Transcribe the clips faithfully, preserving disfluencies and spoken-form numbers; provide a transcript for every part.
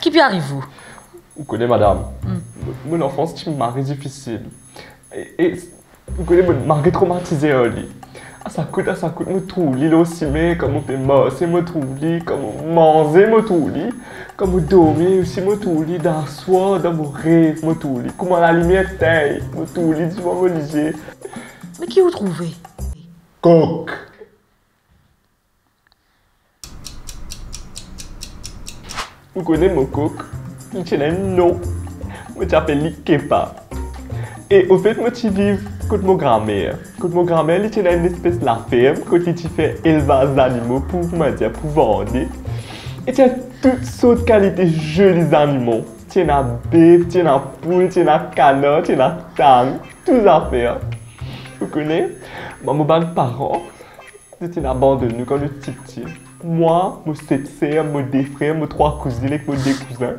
Ki pe ariv ou? Ou kone, madam, hmm, mo, mo lanfans ti mari difisil. E, e, ou kone, mo mari tromatize ar li. A sa kout, a sa kout, mo trouv li lor sime, kan mo pe marse, mo trouv li, kan mo manze, mo trouv li, kan mo dormi osi, mo trouv li, dan swar, dan mo rev, mo trouv li, kouma lalimier tegn, mo trouv li devan mo lizie. Me ki ou trouve? Kok. Ou kone mo kok, li ti ena enn nom, mo ti apel li Kepa. E ofet, mo ti viv kot mo gramer. Kot mo gramer, li ti ena enn espes laferm kot li ti fer elvaz zanimo pou, koumadir, pou vande. E ti ena tou sort kalite zoli zanimo. Ti ena bef, ti ena poul, ti ena kanar, ti ena tang, tou zafer. Ou kone, mwa, mo bann paran, zot inn abandonn nou kan nou ti piti. Mwa, mo set ser, mo de frer, mo trwa kouzinn ek mo de kouzin,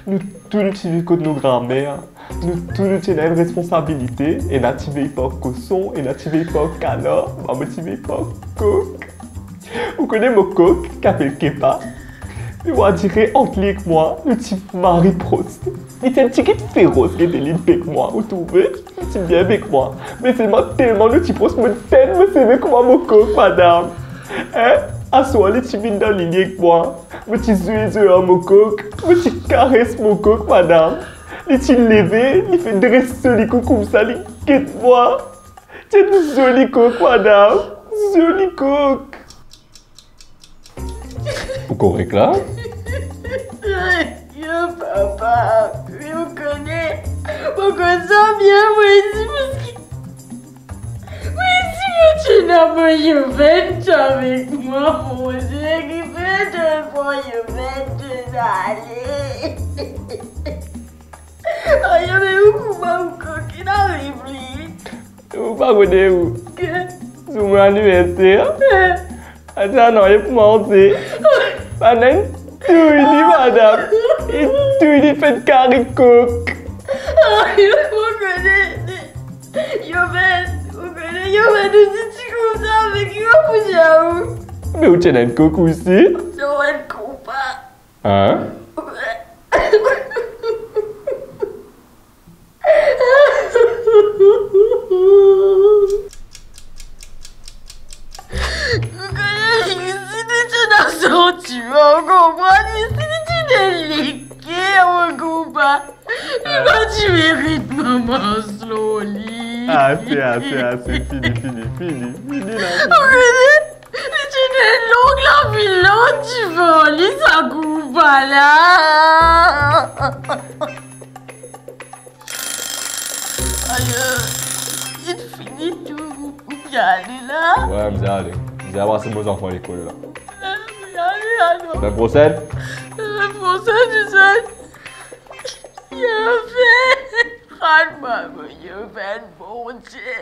nou tou nou ti viv kot nou gramer. Nou tou nou ti ena enn responsabilite, ena ti vey par koson, ena ti vey par kanar, mwa mo ti vey par kok. Ou kone mo kok, ki apel Kepa? Me ou adire ant li ek mwa, nou ti mari pros. Li ti enn tigit feros, gete li bek mwa, ou trouve? Li ti bien bek mwa. Me selman telman nou ti pros, mo tenn mo seve kouma mo kok, madam. Hein? Aswar li ti vinn dan lili ek mwa. Mo ti zwe zwe ar mo kok, mo ti kares mo kok, madam. Li ti leve, li finn dres so likou koumsa, li get mwa. Ti enn zoli kok, madam. Zoli kok. Ou korek la? Yo, papa, wi, ou kone, mo konn sa bien, mo isi, parski, mo isi, mo ti ena mo Yovenn avek mwa, mon Dieu, ki fer de bon Yovenn, de ale. Ayo, me ou kouma ou kok inn ariv li? Ou pa kone ou? Ki? Zour mo aniverser, eh, ata nanye pou manze. Bann inn touy li, madam. Inn touy li, finn kari kok. Ayo, mo kone. Yovenn, mo kone, Yovenn, ou ti ti koumsa avek yo pou dir ou. Me ou ti ena enn kok osi? Non, enn konpa. Hein? Ou kone, isi li ti ena santiman, ou konpran? Isi li ti ena liker, ou konpran? Li pa ti merit mama Sloli. Ase, ase, ase, fini, fini, fini, fini la, fini. Ou kone? Li ti ena long lavi long divan li, sa konpa la. Ayo, li fini tou, ou pe ale la? Wi, mo ale. Mo al pas mo zanfan lekol la. Mo ale alor. Semenn prosenn? Semenn prosenn, ou sez. Yovenn, rann mwa mo Yovenn, Bondie.